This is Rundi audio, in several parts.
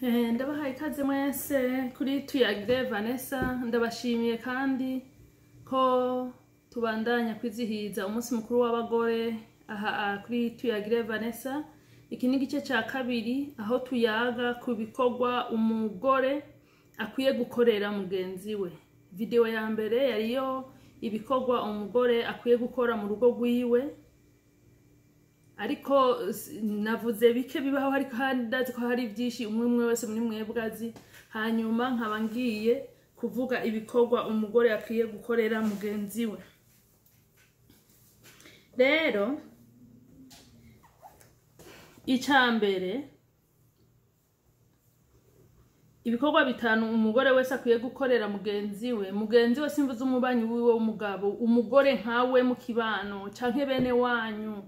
Ndabahaye ikaze mwese kuri Tuyagire Vanessa. Ndabashimiye kandi ko tubandanya kwizihiza umunsi mukuru w'abagore aha kuri Tuyagire Vanessa. Iki ni igice cya kabiri aho tuyaga ku bikorwa umugore akwiye gukorera mugenzi we. Video ya mbere yariyo ibikorwa umugore akwiye gukora mu rugo rwiwe, ariko navuze bike bibaho, ariko ndazi ko hari byinshi umwe umwe wese muri mwebwe azi. Hanyuma nkaba ngiye kuvuga ibikorwa umugore akwiye gukorera mugenzi we. Rero icya mbere, ibikorwa bitanu umugore wese akwiye gukorera mugenzi we. Mugenzi we simvuze umubanyi wiwe w'umugabo, umugore nkawe mu kibano canke bene wanyu,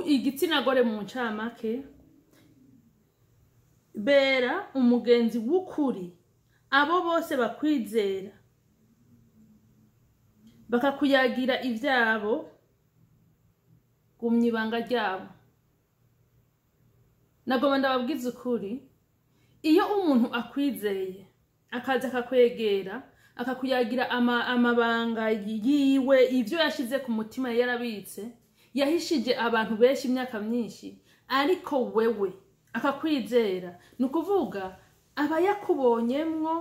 igitsina gore mu ncamake. Bera umugenzi w'ukuri abo bose bakwizera, bakakuyagira ivyabo. Gumya ibanga ryabo. Nagomba ndababwiza ukuri: iyo umuntu akwizeye, akaza akakwegera, akakuyagira amabanga yiwe, ivyo yashize ku mutima, yarabitse, yahishije abantu benshi imyaka myinshi, ariko wewe akakwizera, ni ukuvuga aba yakubonyemwo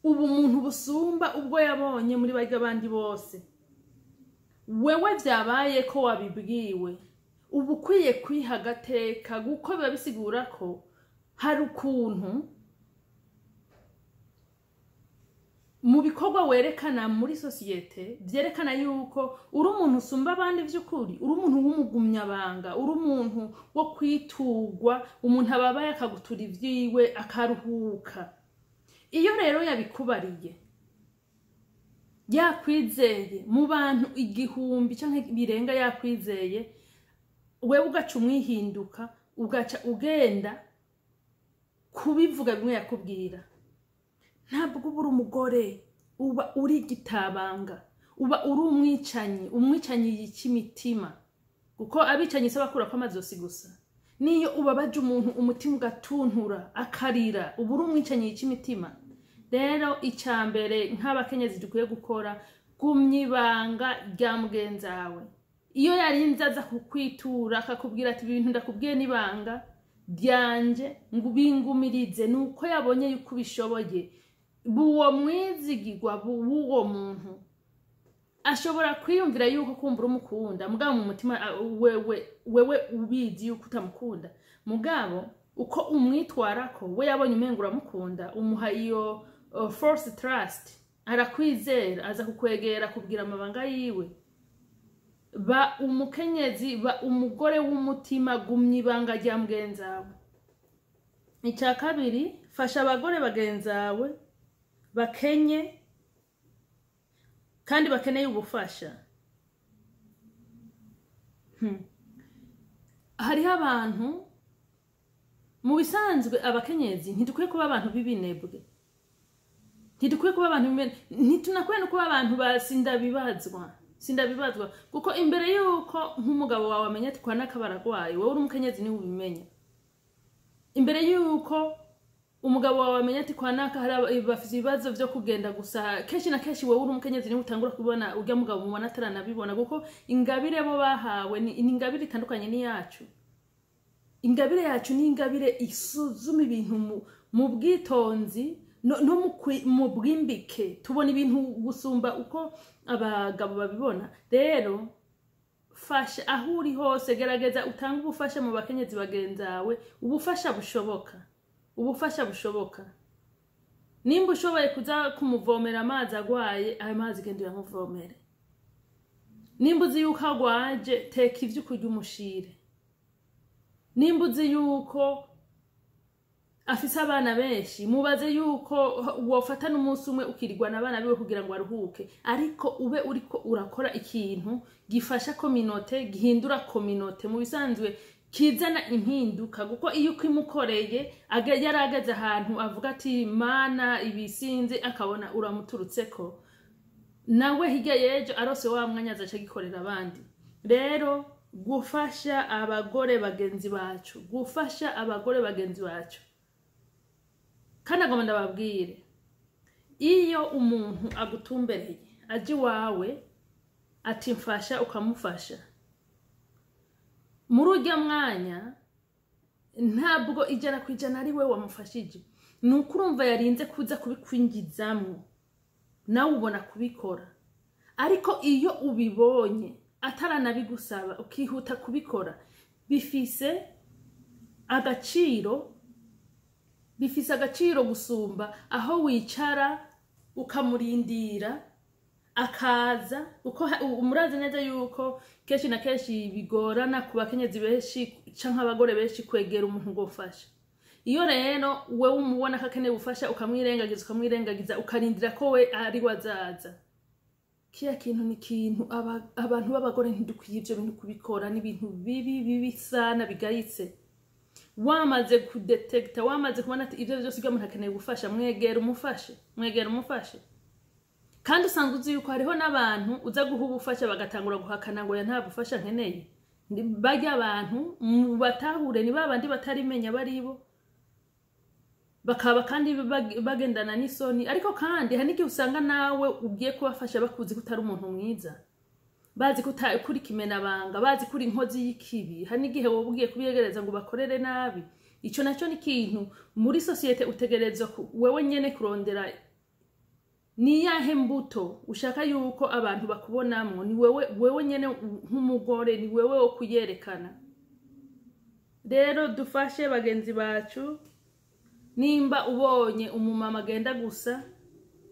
ubumuntu busumba ubwo yabonye muri barya bandi bose. Wewe vyabaye ko wabibwiwe, uba ukwiye kwiha agateka, kuko biba bisigura ko hari ukuntu mu bikorwa werekana muri sosiyete vyerekana yuko uri umuntu usumba abandi vy'ukuri, uri umuntu w'umugumyabanga, uri umuntu wo kwitugwa, umuntu ababaye akagutura ivyiwe akaruhuka. Iyo rero yabikubariye yakwizeye, mu bantu 1000 canke birenga yakwizeye, wewe ugaca umwihinduka, ugaca ugenda kubivuga bimwe yakubwira, ntabwo uba uri umugore, uba uri igitabanga, uba uri umwicanyi. Umwicanyi yica imitima, kuko abicanyi se bakurako amazosi gusa. Niyo ubabaje umuntu umutima ugatuntura akarira, uba uri umwicanyi yica imitima. Rero icya mbere nk'abakenyezi dukwiye gukora: gumya ibanga rya mugenzi wawe. Iyo yarinze aza kukwitura akakubwira ati: "Ibintu ndakubwiye n'ibanga ryanje, ngo ubingumirize", ni uko yabonye yuko ubishoboye. Buwo mwizigirwa w'uwo muntu ashobora kwiyumvira yuko kumbura umukunda, mugabo mu mutima wewe ubizi yuko utamukunda. Mugabo uko umwitwarako, we yabonye umengo uramukunda, umuha iyo false trust, arakwizera, aza kukwegera kubwira amabanga yiwe. Ba umukenyezi, ba umugore w'umutima, gumya ibanga rya mugenzi wawe. Icya kabiri, fasha abagore bagenzawe bakenye kandi bakeneye ubufasha. Hariho abantu, mu bisanzwe abakenyezi ntidukwiye kuba abantu b'ibinebwe, ntidukwiye kuba abantu b'ibinebwe, ntitunakwiye no kuba abantu ba sindabibazwa, sindabibazwa, kuko imbere y'uko nk'umugabo wawe amenya ati kwa naka baragwaye, wowe uri umukenyezi niwe ubimenya. Imbere y'uko umugabo wawe amenya ati kwa naka hari bafite ibibazo vyo kugenda gusa, kenshi na kenshi wowe uri umukenyezi niwe utangura kubona urya mugabo mubona ataranabibona, kuko ingabire bo bahawe ni ingabire itandukanye n'iyacu. Ingabire yacu ni ingabire isuzuma ibintu mu bwitonzi no mu bwimbike. Tubona ibintu gusumba uko abagabo babibona. Rero fasha aho uri hose, gerageza utange ubufasha mu bakenyezi bagenzawe, ubufasha bushoboka, ubufasha bushoboka. Nimba ushoboye kuza kumuvomera amazi agwaye, ayo mazi genda uyamuvomere. Nimba uzi yuko agwaje, teka ivyo kurya umushire. Nimba uzi yuko afise abana benshi, mubaze yuko wofata n'umunsi umwe ukirirwana abana biwe kugira ngo aruhuke, ariko ube uriko urakora ikintu gifasha communauté, gihindura communauté, mu bisanzwe kizana impinduka. Kuko iyo ukimukoreye yari ageze ahantu avuga ati: "Mana, ibisinzi", akabona uramuturutseko, nawe hirya y'ejo arose wa mwanya azaca agikorera abandi. Rero gufasha abagore bagenzi bacu, gufasha abagore bagenzi bacu. Kandi agomba ndababwire, iyo umuntu agutumbereye aje iwawe ati mfasha, ukamufasha muri urya mwanya, ntabwo 100% ari we wamufashije. Ni uko urumva yarinze kuza kubikwinjizamwo, nawe ubona kubikora. Ariko iyo ubibonye ataranabigusaba, ukihuta kubikora, bifise agaciro gusumba aho wicara ukamurindira akaza. Uko murazi neza yuko kenshi na kenshi bigorana ku bakenyezi benshi canke abagore benshi kwegera umuntu ngo ufashe. Iyo rero wewe umubona ko akeneye ubufasha, ukamwirengagiza, ukamwirengagiza, ukarindira ko we ari we azaza, kiya kintu ni ikintu abantu b'abagore ntidukwiye ivyo bintu kubikora. Ni ibintu bibi, bibi sana, bigayitse. Wamaze kudetekta, wamaze kubona ati ivyo vyose umuntu akeneye gufasha, mwegera umufashe, mwegera umufashe. Kandi usanga uzi yuko hariho n'abantu uza guha ubufasha bagatangura guhakana ngo ya nta bufasha nkeneye. Barya abantu mu batahure, ni babandi batarimenya baribo, bakaba kandi bagendana n'isoni. Ariko kandi hari n'igihe usanga nawe ugiye kubafasha bakuzi ko utari umuntu mwiza, bazi ko kuri kimenabanga, bazi ko uri inkozi y'ikibi. Hari n'igihe wowe ugiye kubiyegereza ngo bakorere nabi. Ico naco ni ikintu muri sosiyete utegerezwa wewe nyene kurondera ni yahe mbuto ushaka yuko abantu bakubonamwo. Ni wewe nyene nk'umugore, ni wewe wo kuyerekana. Rero dufashe bagenzi bacu. Nimba ubonye umumama agenda gusa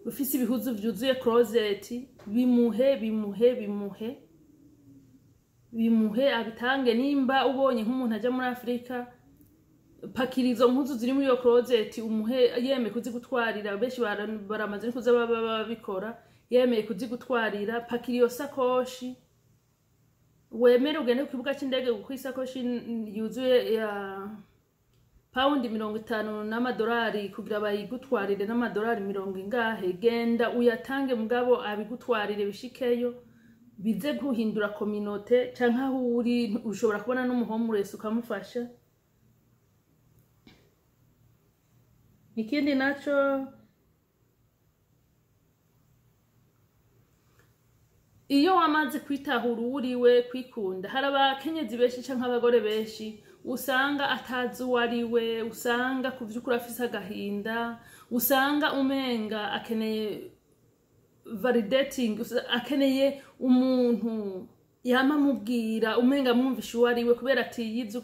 ufise ibihuzu vyuzuye closet, bimuhe, bimuhe, bimuhe, bimuhe, abitange. Nimba ubonye nk'umuntu aja muri Afurika, pakira izo mpuzu ziri muri iyo closet umuhe, yemeye kuzigutwarira. Benshi baramaze no kuza baba babikora, yemeye kuzigutwarira. Pakira iyo sakoshi, wemere ugende ku kibuga c'indege, kuko isakoshi yuzuye ya pawundi 50 n'amadolari kugira bayigutwarire n'amadolari mirongo ingahe. Genda uyatange, mugabo abigutwarire, bishikeyo, bize guhindura communauté canke aho uri. Ushobora kubona n'umu homeless ukamufasha. Ikindi naco, iyo wamaze kwitahura uwo uriwe, kwikunda, hari abakenyezi benshi canke abagore benshi usanga atazi uwo ari we, usanga ku vy'ukuri afise agahinda, usanga umenga akeneye validating, akeneye umuntu yama amubwira, umenga amwumvisha uwo ari we kubera atiyizi.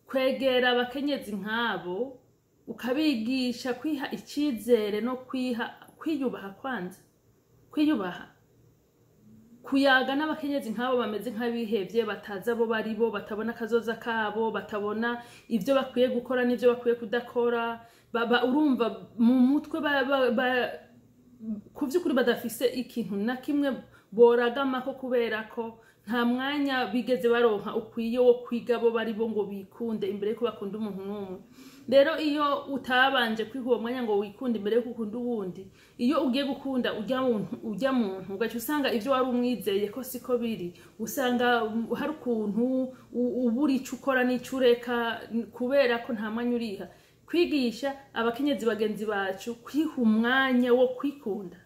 Kwegera abakenyezi nk'abo ukabigisha kwiha icizere no kwiha kwiyubaha, kwanza kwiyubaha. Kuyaga n'abakenyezi nk'abo bameze nk'abihevye, batazi abo bari bo, batabona akazoza kabo, batabona ivyo bakwiye gukora n'ivyo bakwiye kudakora, baba urumva mu mutwe ku vy'ukuri badafise ikintu na kimwe boragamako, kubera ko nta mwanya bigeze baronka ukwiye wo kwiga bo bari bo ngo bikunde imbere yuko bakunda umuntu n'umwe. Rero iyo utabanje kwiha uwo mwanya ngo wikunde imbere yuko ukunda uwundi, iyo ugiye gukunda ujya muntu ugaca usanga ivyo wari umwizeye ko siko biri, usanga hari ukuntu ubura ico ukora n'ico ureka kubera ko nta mwanya uriha. Kwigisha abakenyezi bagenzi bacu kwiha umwanya wo kwikunda,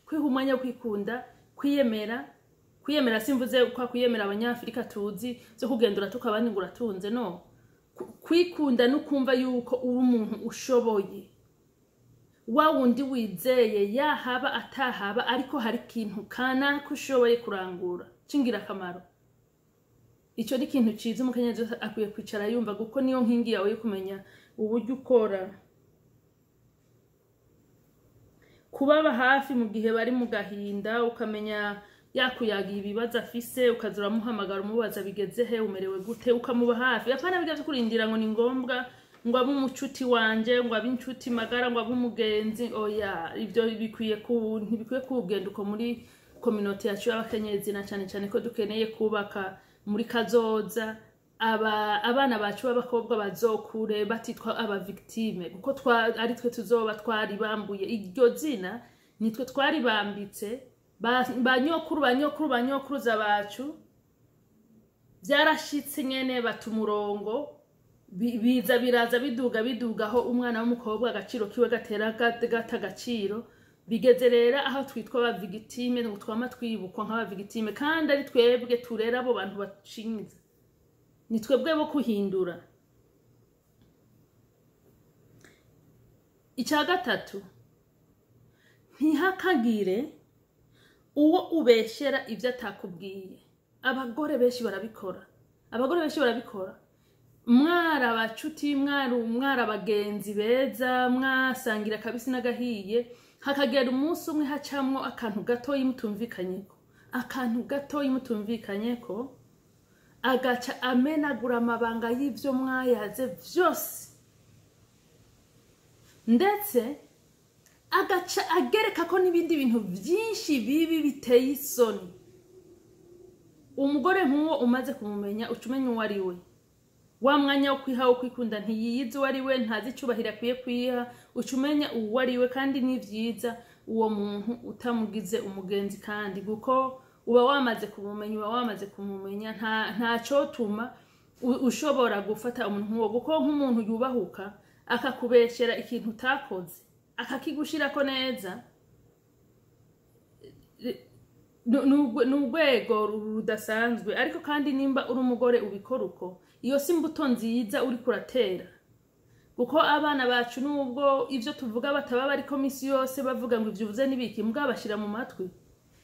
kwiha umwanya wo kwikunda, kwiyemera. Kwiyemera simvuze kwa kwiyemera abanyafrika tuzi zo kugendura tuka abandi ngo uratunze, no kwikunda no kumva yuko uri umuntu ushoboye, wa wundi wizeye yahaba atahaba, ariko hari ikintu kanaka ushoboye kurangura c'ingirakamaro. Ico ni ikintu ciza umukenyezi wese akwiye kwicara yumva, kuko niyo nkingi yawe yo kumenya uburyo ukora. Kubaba hafi mu gihe bari mu gahinda, ukamenya yakuyagiye ibibazo afise, ukaza uramuhamagara umubaza bigeze he, umerewe gute, ukamuba hafi. Apana bijya vyo kurindira ngo ni ngombwa ngo abe umucuti wanje, ngo abe inshuti magara, ngo abe umugenzi. Oya, ivyo bikwiye ku ntibikwiye kugenda uko muri communauté yacu y'abakenyezi, na cane cane ko dukeneye kubaka muri kazoza abana bacu b'abakobwa bazokure batitwa aba victime, kuko ari twe tuzoba twaribambuye iryo zina, nitwe twaribambitse. Ba nyokuru, ba nyokuru, ba nyokuruza bacu byarashitse nyene bata umurongo. Biza biraza biduga bidugaho, umwana w'umukobwa agaciro kiwe gatera gata agaciro. Bigeze rero aho twitwa aba victime, ngo twama twibukwa nk'aba victime, kandi ari twebwe turera abo bantu bashinze, ni twebwe bo kuhindura. Icya gatatu, ntihakagire uwo ubeshyera ibyo atakubwiye. Abagore benshi barabikora, abagore benshi barabikora. Mwari abacuti, mwari abagenzi beza, mwasangira akabisi n'agahiye, hakagera umunsi umwe hacamwo akantu gatoyi mutumvikanyeko, akantu gatoyi mutumvikanyeko, agaca amenagura amabanga y'ivyo mwayaze vyose, ndetse agaca agereka ko n'ibindi bintu vyinshi bibi biteye isoni. Umugore nk'uwo umaze kumumenya, uca umenya uwo ari we. Wa mwanya wo kwiha, wo kwikunda, ntiyiyizi uwo ari we, ntazi icubahiro akwiye kwiha, uca umenya uwo ari we. Kandi ni vyiza uwo muntu utamugize umugenzi, kandi kuko uba wamaze kumumenya, uba wamaze kumumenya, ntacotuma ushobora gufata umuntu nk'uwo, kuko nk'umuntu yubahuka akakubeshera ikintu utakoze, akakigushirako neza, ni urwego rudasanzwe. Ariko kandi nimba uri umugore ubikora uko, iyo si imbuto nziza uriko uratera, kuko abana bacu, nubwo ivyo tuvuga bataba bariko misi yose bavuga ngo ivyo uvuze n'ibiki, mbwa bashira mu matwi,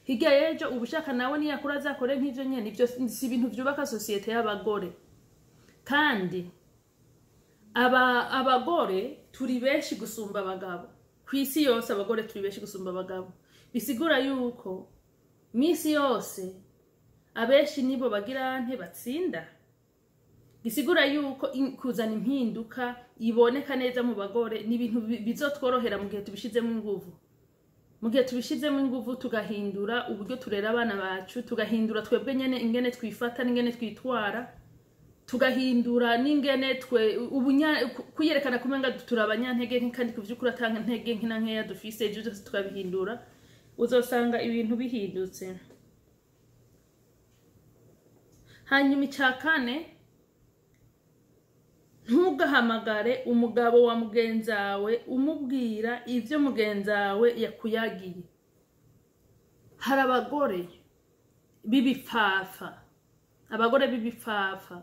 hirya y'ejo uba ushaka nawe niyakura azakore nk'ivyo nyene. Ivyo si ibintu vyubaka sosiyete y'abagore. Kandi abagore turi benshi gusumba abagabo kw'isi yose, abagore turi benshi gusumba abagabo, bisigura yuko misi yose abenshi nibo bagira nte batsinda. Gisigura yuko kuzana impinduka iboneka neza mu bagore ni ibintu bizotworohera mu gihe tubishizemo inguvu, mu gihe tubishizemo inguvu, tugahindura uburyo turera abana bacu, tugahindura twebwe nyene ingene twifata n'ingene twitwara, tugahindura n'ingene twe kuyerekana kumenga turi abanyantege nke, kandi kuvyukuri ata ntege nke na nkeya dufise. Ivyo byose tukabihindura, uzosanga ibintu bihindutse. Hanyuma icya kane, ntugahamagare umugabo wa mugenzawe umubwira ivyo mugenzawe yakuyagiye. Hari abagore b'ibipfafa, abagore b'ibipfafa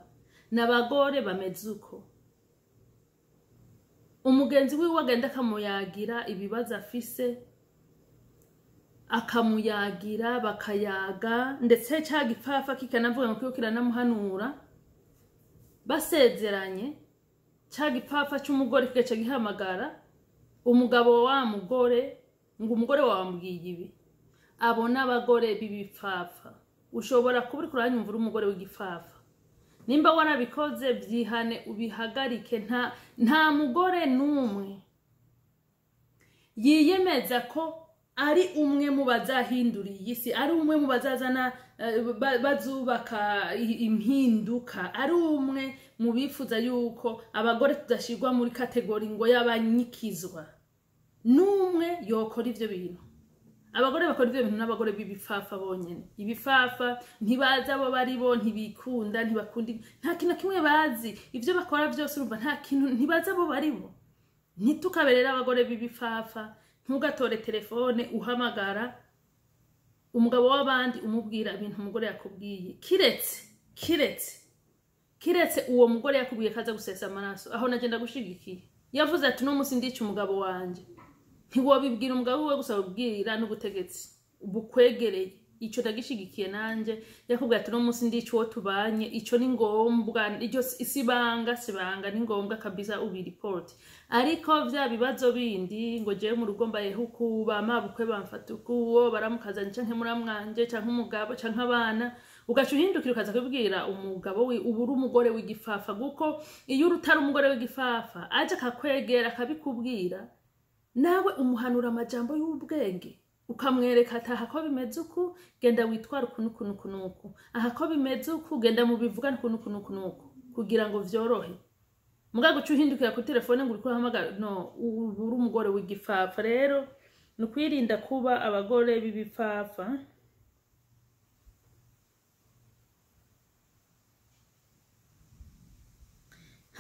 n'abagore bameze uko. Umugenzi wiwe agenda akamuyagira ibibazo afise, akamuyagira, bakayaga, ndetse ca gipfafa kikanavuga ngo kiriko kiranamuhanura. Basezeranye, ca gipfafa c'umugore kigaca gihamagara umugabo wa mugore ngo umugore wawe ambwiye ibi. Abo n'abagore b'ibipfafa. Ushobora kuba uriko uranyumva uri umugore w'igipfafa, nimba warabikoze vyihane, ubihagarike. Nta mugore n'umwe yiyemeza ko ari umwe mu bazahindura iyi si, ari umwe mu bazazana bazubaka impinduka, ari umwe mu bifuza yuko abagore tudashirwa muri catégorie ngo y'abanyikizwa, n'umwe yokora ivyo bintu. Abagore bakora ivyo bintu n'abagore b'ibipfafa bonyene. Ibipfafa ntibazi abo bari bo, ntibikunda, ntibakunda, nta kintu na kimwe bazi. Ivyo bakora vyose, urumva nta kintu, ntibazi abo bari bo. Ntitukaberere abagore b'ibipfafa. Ntugatore telefone uhamagara umugabo w'abandi umubwira ibintu umugore yakubwiye, kiretse uwo mugore yakubwiye kaza gusesa amaraso. Aho nagenda gushigikiye, yavuze ati uno munsi ndica umugabo wanje, ntiwobibwira umugabo wiwe gusa, ubwira n'ubutegetsi bukwegereye. Ico ndagishigikiye nanje. Yakubwiye ati uno munsi ndica uwo tubanye, ico ni ngombwa, iryo sibanga, sibanga, ni ngombwa kabisa ubi report. Ariko vya bibazo bindi ngo jewe mu rugo mbayeho uku, bamabukwe bamfata uku, uwo baramukazanye canke muramwanje canke umugabo canke abana, ugaca uhindukira ukaza kubibwira umugabo we, uba uri umugore w'igifafa. Kuko iyo uri utari umugore w'igifafa, aje akakwegera akabikubwira, nawe umuhanura amajambo y'ubwenge, ukamwereka ati aha ko bimeze uku, genda witwara uku nuku nuku nuku, aha ko bimeze uku, genda mubivugane uku nuku nuku nuku, kugira ngo vyorohe. Mugabo uca uhindukira kuri telefone ngo uriko urahamagara, no uba uri umugore w'igifafa. Rero ni ukwirinda kuba abagore b'ibipfafa.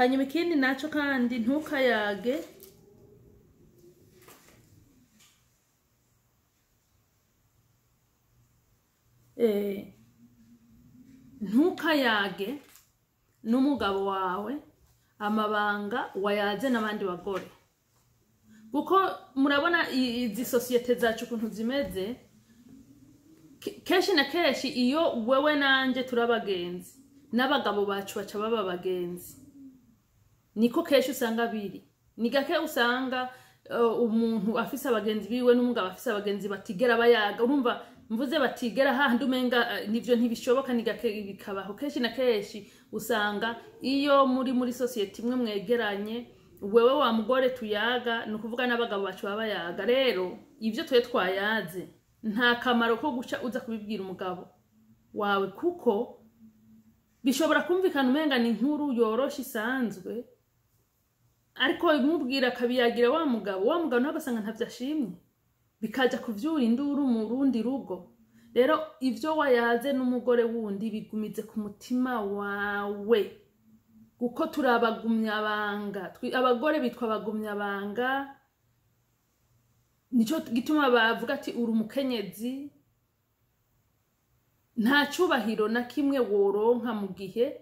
Hanyuma ikindi naco kandi, ntukayage ntukayage n'umugabo wawe amabanga wayaze n'abandi bagore, kuko murabona izi sosiyete zacu ukuntu zimeze. Kenshi na kenshi iyo wewe nanje turi abagenzi, n'abagabo bacu baca baba abagenzi. Niko kenshi usanga biri. Ni gake usanga umuntu afise abagenzi biwe n'umugabo afise abagenzi batigera bayaga. Urumva mvuze batigera, hahandi umenga nivyo ntibishoboka, ni gake bikabaho. Kenshi na kenshi usanga iyo muri sosiyete imwe mwegeranye, wewe wa mugore tuyaga, ni ukuvuga n'abagabo bacu baba bayaga. Rero ivyo twe twayaze nta kamaro ko guca uza kubibwira umugabo wawe, kuko bishobora kumvikana umenga ni inkuru yoroshe isanzwe, ariko imubwira akabiyagira wa mugabo, wa mugabo nawe ugasanga ntavyo ashimye, bikaja kuvyura induru mu rundi rugo. Rero ivyo wayaze n'umugore wundi bigumize ku mutima wawe, kuko turabagumyabanga. Abagore bitwa abagumyabanga, nico gituma bavuga ati uri umukenyezi. Nta cubahiro na kimwe woronka mu gihe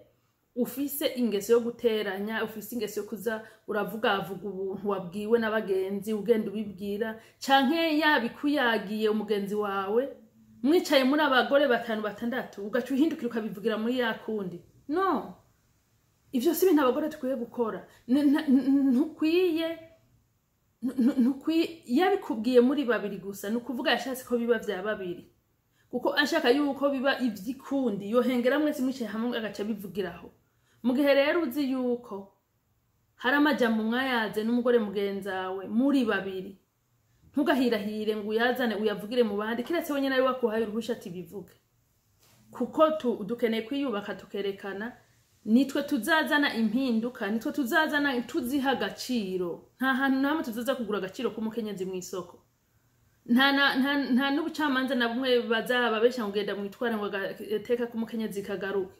ufise ingeso yo guteranya, ufise ingeso yo kuza uravugavuga ubuntu wabwiwe n'abagenzi, ugenda ubibwira, canke yabikuyagiye umugenzi wawe, mwicaye muri abagore batanu batandatu, ugaca uhindukira ukabivugira muri ya kundi. No, ivyo si ibintu abagore dukwiye gukora. Ntukwiye. Yabikubwiye muri babiri gusa, ni ukuvuga yashatse ko biba vya babiri, kuko ashaka yuko biba ivy'ikundi yohengera mwese mwicaye hamwe agaca bivugiraho. Mu gihe rero uzi yuko hari amajambo mwayaze n'umugore mugenzawe muri babiri, ntugahirahire ngo uyazane uyavugire mu bandi, kiretse wenyene ari wakuhaye uruhusha ati bivuge. Kuko dukeneye kwiyubaka, tukerekana nitwe tuzazana impinduka, nitwe tuzazana tuziha agaciro. Nta hantu na hamwe tuzoza kugura agaciro k'umukenyezi mw'isoko. Nta n'ubucamanza na bumwe bazaba besha ngo genda mwitware ngo agateka k'umukenyezi kagaruke.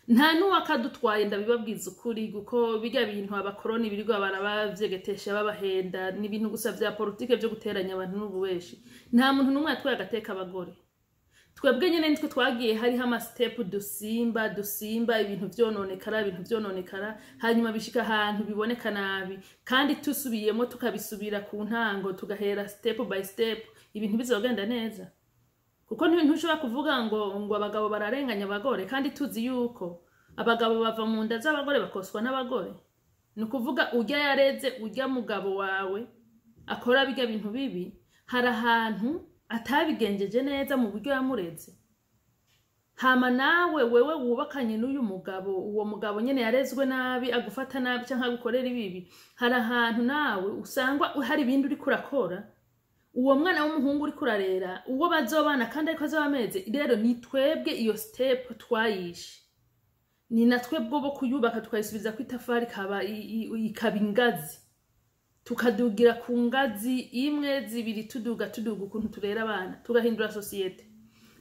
Nta n'uwakadutwaye, ndabibabwiza ukuri, kuko birya bintu abakoroni birirwa barabavyegetesha babahenda, ni ibintu gusa vya politike vyo guteranya abantu n'ububeshi. Nta muntu n'umwe yatwaye agateka abagore. Twebwe nyene nitwe twagiye hariho ama-step dusimba dusimba, ibintu vyononekara, ibintu vyononekara, hanyuma bishika ahantu biboneka nabi. Kandi tusubiyemo tukabisubira ku ntango, tugahera step by step, ibintu bizogenda neza. Kuko ntushobora kuvuga ngo abagabo bararenganya abagore, kandi tuzi yuko abagabo bava mu nda z'abagore bakoswa n'abagore. Ni ukuvuga urya yareze urya mugabo wawe akora birya bintu bibi, hari ahantu atabigenjeje neza mu buryo yamureze. Hama nawe wewe wubakanye n'uyu mugabo, uwo mugabo nyene yarezwe nabi, agufata nabi canke agukorera ibibi, hari ahantu nawe usangwa hari ibindi uriko urakora, uwo mwana w'umuhungu uriko urarera, uwo bazobana kandi ariko azoba ameze. Rero ni twebwe iyo step twayishe, ni na twebwe bo kuyubaka, tukayisubiza ku itafari ikaba ingazi, tukadugira ku ngazi imwe zibiri, tuduga tuduga ukuntu turera abana, tugahindura sosiyete.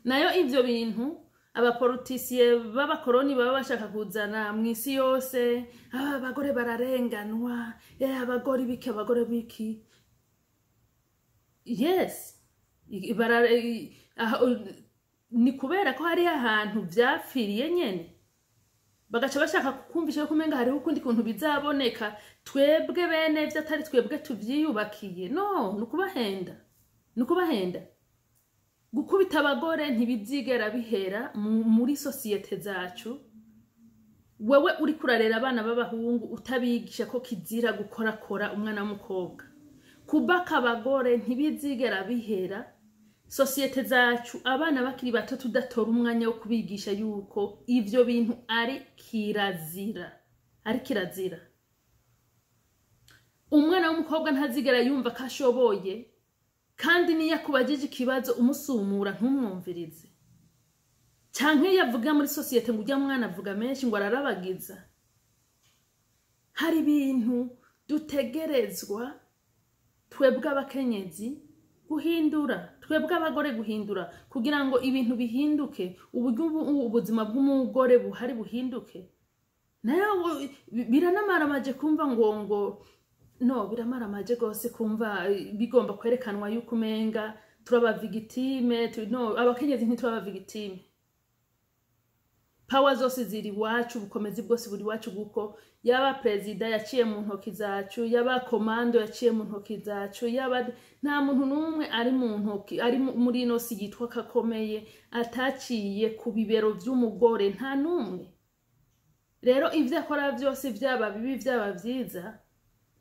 Nayo ivyo bintu abapolitisiye b'abakoroni baba bashaka kuzana mw'isi yose, abagore bararenganwa, abagore biki, abagore biki. Yes, ni kubera ko hariho ahantu vyapfiriye nyene, bagaca bashaka kukumvisha ko umenga hariho ukundi kuntu bizaboneka, twebwe bene vyo atari twebwe tuvyiyubakiye. No, ni ukubahenda, ni ukubahenda. Gukubita abagore ntibizigera bihera muri sosiyete zacu. Wewe uriko urarera abana b'abahungu utabigisha ko kizira gukorakora umwana w'umukobwa, kubaka abagore ntibizigera bihera. Sosiyete zacu abana bakiri bato tudatora umwanya wo kubigisha yuko ivyo bintu ari kirazira, ari kirazira. Umwana w'umukobwa ntazigera yumva ko ashoboye, kandi niyo akubajije ikibazo umusumura ntumwumvirize, canke iyo avuga muri sosiyete ngo urya mwana avuga menshi ngo ararabagiza. Hari ibintu dutegerezwa twebwe abakenyezi guhindura, twebwe abagore guhindura, kugira ngo ibintu bihinduke, uburyo ubuzima bw'umugore buhari buhinduke. Nayo biranamaramaje kumva ngo no biramaramaje gose kumva bigomba kwerekanwa yuko umenga turaba victime. No, abakenyezi ntituraba victime. Power zose ziri iwacu, ubukomezi bwose buri iwacu, kuko yaba perezida yaciye mu ntoki zacu, yaba komando yaciye mu ntoki zacu, yaba nta muntu n'umwe ari mu ntoki ari muri ino si yitwa kakomeye ataciye ku bibero vy'umugore, nta n'umwe. Rero ivyo akora vyose, vyaba bibi, vyaba vyiza,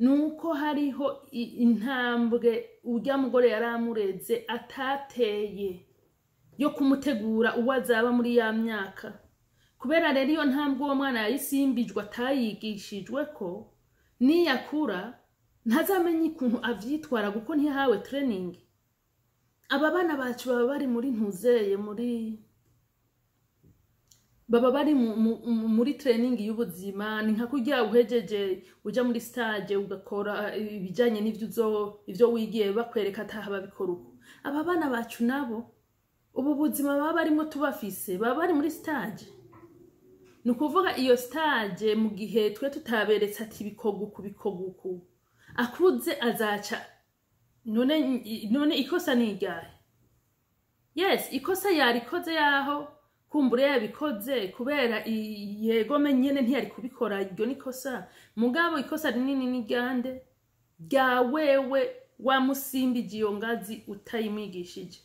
nuko hariho intambwe urya mugore yari amureze atateye yo kumutegura uwo azaba muri ya myaka. Kubera rero iyo ntambwe uwo mwana yayisimbijwe, atayigishijwe, ko niyakura ntazamenye ukuntu avyitwara, kuko ntiyahawe training. Aba bana bacu baba bari muri ntuzeye, muri baba bari muri training y'ubuzima. Ni nka kurya uhejeje uja muri stage ugakora ibijanye n'ivyo uzo ivyo wigiye, bakwereka ataha babikora uko. Aba bana bacu nabo ubu buzima baba barimo tubafise, baba bari muri stage. Ni ukuvuga iyo stage, mu gihe twe tutaberetse ati bikorwa uku, bikorwa uku, akuze azaca. None ikosa ni iryahe? Yes, ikosa yarikoze, yaho kumbure yabikoze kubera yegome nyene ntiyari kubikora, iryo ni kosa. Mugabo ikosa rinini ni ryande? Rya wewe wamusimbije iyo ngazi utayimwigishije.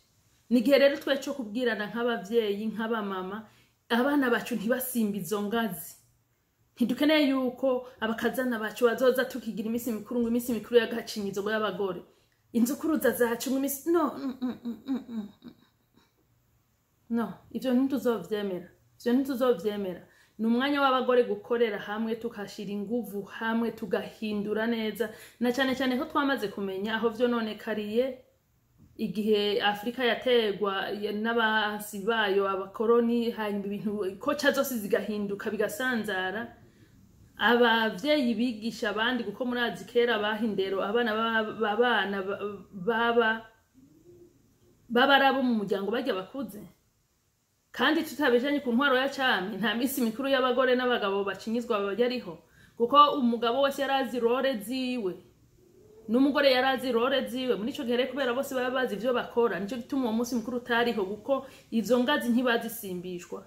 Ni igihe rero twe co kubwirana nk'abavyeyi, nk'abamama, abana bacu ntibasimba izo ngazi. Ntidukeneye yuko abakazana bacu bazoza tukigira iminsi mikuru, ngo iminsi mikuru y'agacinyizo, ngo y'abagore, inzukuruza zacu, ngo iminsi no no ivyo ntituzovyemera, ivyo ntituzovyemera. Ni umwanya w'abagore gukorera hamwe, tukashira inguvu hamwe, tugahindura neza, na cyane cyane ko twamaze kumenya aho vyononekariye igihe Afurika yategwa n'abasi bayo abakoroni, hanyuma ibintu koca zose zigahinduka, bigasanzara. Abavyeyi bigisha abandi, kuko murazi kera baha indero abana abana baba ari abo mu muryango barya bakuze. Kandi tutabijanye ku ntwaro ya cami, nta misi mikuru y'abagore n'abagabo bacinyizwa yariho, kuko umugabo wese yarazi role ziwe n'umugore yarazi role ziwe muri ico gihe. Rero kubera bose baba bazi ivyo bakora, nico gituma uwo munsi mukuru utariho, kuko izo ngazi ntibazisimbishwa.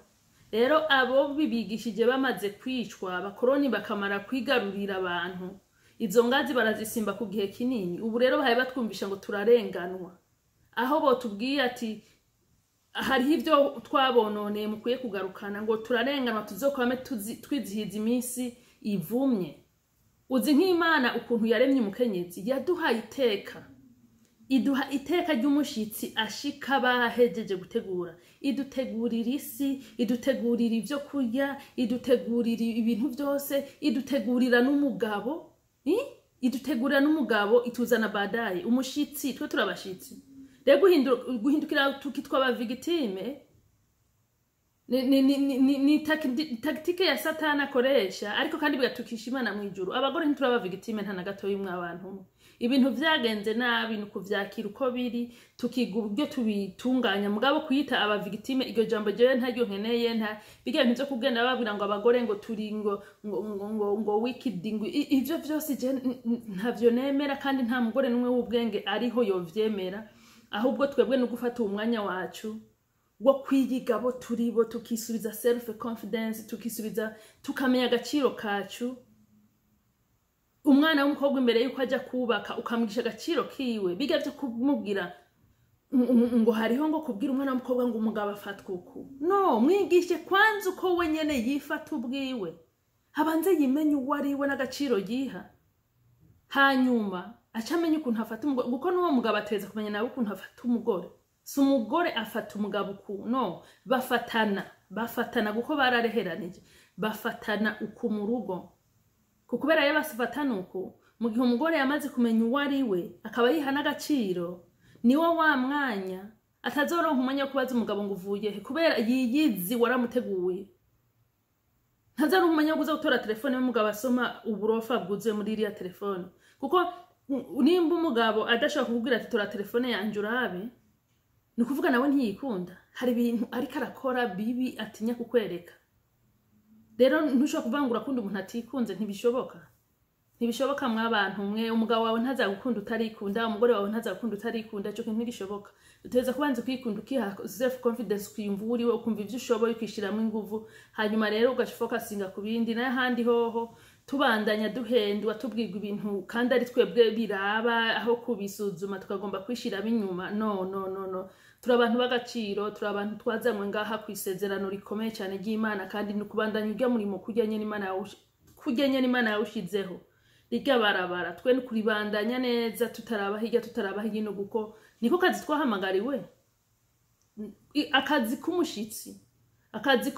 Rero abo bibigishije bamaze kwicwa, abakoroni bakamara kwigarurira abantu, izo ngazi barazisimba ku gihe kinini. Ubu rero bahaye batwumvisha ngo turarenganwa, aho botubwiye ati hariho ibyo twabononeye mukwiye kugarukana, ngo turarenganwa, tuzokwame twizihiza iminsi ivumye. Uzi nk'Imana ukuntu yaremye umukenyezi, yaduhaye iteka, iduha iteka ry'umushitsi ashika bahejeje gutegura, idutegurira isi, idutegurira ibyo kurya, idutegurira ibintu byose, idutegurira n'umugabo, Idutegurira n'umugabo, ituzana badaye umushitsi. Twe turabashitsi. Rero guhindukira tukitwa aba victime ni tactique ya Satani akoresha, ariko kandi bigatukisha Imana mu ijuru. Abagore ntituraba victime nta na gatoya imwe. Abantu umwe, ibintu vyagenze nabi, ni ukuvyakira uko biri, tukiga uburyo tubitunganya. Mugabo kuyita aba victime, iryo jambo jewe ntaryo nkeneye. Nta bijya bintu vyo kugenda babwira ngo abagore ngo turi ngo wicked, ngo ivyo vyose je ntavyo nemera, kandi nta mugore n'umwe w'ubwenge ariho yovyemera. Ahubwo twebwe ni ugufata uwo mwanya wacu wo kwiyiga abo turi bo, tukisubiza self confidence, tukisubiza, tukamenya agaciro kacu. Umwana w'umukobwa imbere yuko ajya kubaka, ukamwigisha agaciro kiwe. Bijya byo kumubwira ngo hariho ngo kubwira umwana w'umukobwa ngo umugabo afatwa uku, no mwigishe kwanza uko we nyene yifata ubwiwe, abanze yimenye uwo ari we n'agaciro yiha, hanyuma aca amenya ukuntu afata umugore, kuko n'uwo mugabo ateza kumenya nawe ukuntu afata umugore. Si umugore afata umugabo uku, no bafatana, bafatana kuko barareheranije, bafatana uku mu rugo. Kubera iyo bafatana uku, mu gihe umugore yamaze kumenya uwo ari we, akaba yiha n'agaciro, niwo wa mwanya atazoronka umwanya wo kubaza umugabo ngo uvuye he, kubera yiyizi, waramuteguye. Ntazaronka umwanya wo kuza gutora telefone y'umugabo asoma uburofa bwuzuye muri iriya telefone, kuko nimba umugabo adashobora kukubwira ati tora telefone yanje urabe, ni ukuvuga nawe ntiyikunda, hari ibintu ariko arakora bibi atinya kukwereka. Rero ntushobora kuvuga ngo urakunda umuntu atikunze. Ntibishoboka, ntibishoboka mw'abantu mwe. Umugabo wawe ntazagukunda utarikunda, umugore wawe ntazagukunda utarikunda. Ico kintu ntigishoboka. Utegereza kubanza ukikunda, ukiha self confidence, ukiyumva uwo uriwe, ukumva ivyo ushoboye, ukishiramwo inguvu, hanyuma rero ugafocusinga ku bindi. Nayo ahandi hoho tubandanya duhendwa, tubwirwa ibintu kandi ari twebwe biraba, aho kubisuzuma tukagomba kwishiramo inyuma. No, no, no, no, turi abantu b'agaciro, turi abantu twazanywe ngaha ku isezerano rikomeye cyane ry'Imana, kandi ni ukubandanya urya murimo kurya nyene Imana kurya nyene Imana yawushizeho. Rirya barabara twe ni kuribandanya neza, tutaraba hirya, tutaraba hino, kuko niko kazi twahamagariwe. Akazi k'umushitsi, akazi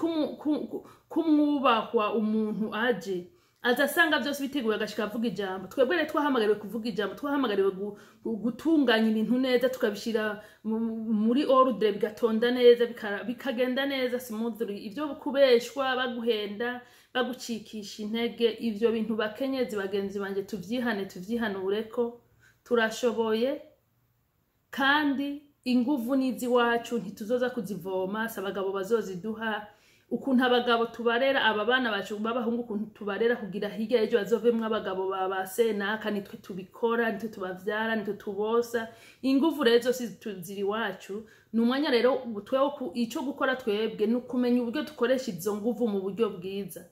k'umwubahwa. Umuntu aje aza asanga byose biteguye, agashika avuga ijambo. Twebwe rero twahamagariwe kuvuga ijambo, twahamagariwe gutunganya ibintu neza, tukabishyira muri ordre, bigatonda neza, bikagenda neza smoothly. Ibyo kubeshwa, baguhenda, bagucikisha intege, ivyo bintu, bakenyezi bagenzi banje, tuvyihane, tuvyihanure ko turashoboye kandi inguvu n'iziwacu, ntituzoza kuzivoma, si abagabo bazoziduha. Ukuntu abagabo tubarera aba bana bacu b'abahungu, ukuntu tubarera kugira hirya y'ejo bazovemwo abagabo ba ba senaka, nitwe tubikora, nitwe tubavyara, nitwe tubosa. Inguvu rero zose ziri iwacu. Ni umwanya rero twewe ico gukora twebwe ni ukumenya uburyo dukoresha izo nguvu mu buryo bwiza.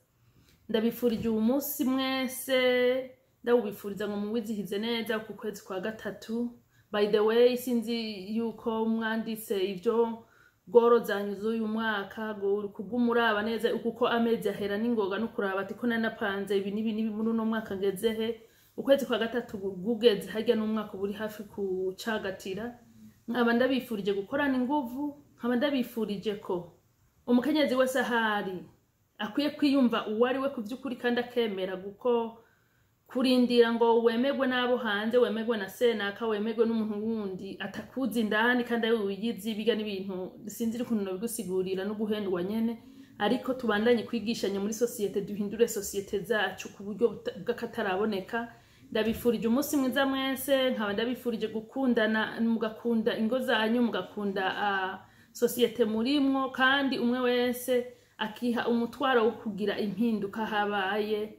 Ndabifurije uyu munsi mwese, ndawubifuriza ngo muwizihize neza ku kwezi kwa gatatu. By the way, sinzi yuko mwanditse ibyo goal zanyu z'uyu mwaka, kuguma uraba neza kuko amezi ahera n'ingoga, no kuraba ati ko nanapanze ibi n'ibi n'ibi muri uno mwaka, ngeze he? Ukwezi kwa gatatu gugeze harya n'umwaka uba uri hafi kucagatira. Nkaba ndabifurije gukorana inguvu, nkaba ndabifurije ko umukenyezi wese ahari akwiye kwiyumva uwo ari we ku by'ukuri, kandi akemera guko kurindira ngo wemerwe n'abo hanze, wemerwe na senaka, wemerwe n'umuntu wundi atakuzi indani kandi ari we wiyizi. Biga n'ibintu sinzi ukuntu nabigusigurira, no guhendwa nyene. Ariko tubandanye kwigishanya muri sosiyete, duhindure sosiyete zacu ku buryo bw'akataraboneka. Ndabifurije umunsi mwiza mwese, nkaba ndabifurije gukundana, mugakunda ingo zanyu, mugakunda sosiyete murimwo, kandi umwe wese akiha umutwaro wo kugira impinduka habaye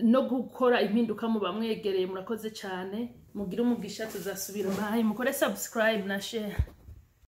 no gukora impinduka mu bamwegereye. Murakoze cyane, mugire umugisha, tuzasubira. Bye, mukore subscribe na share.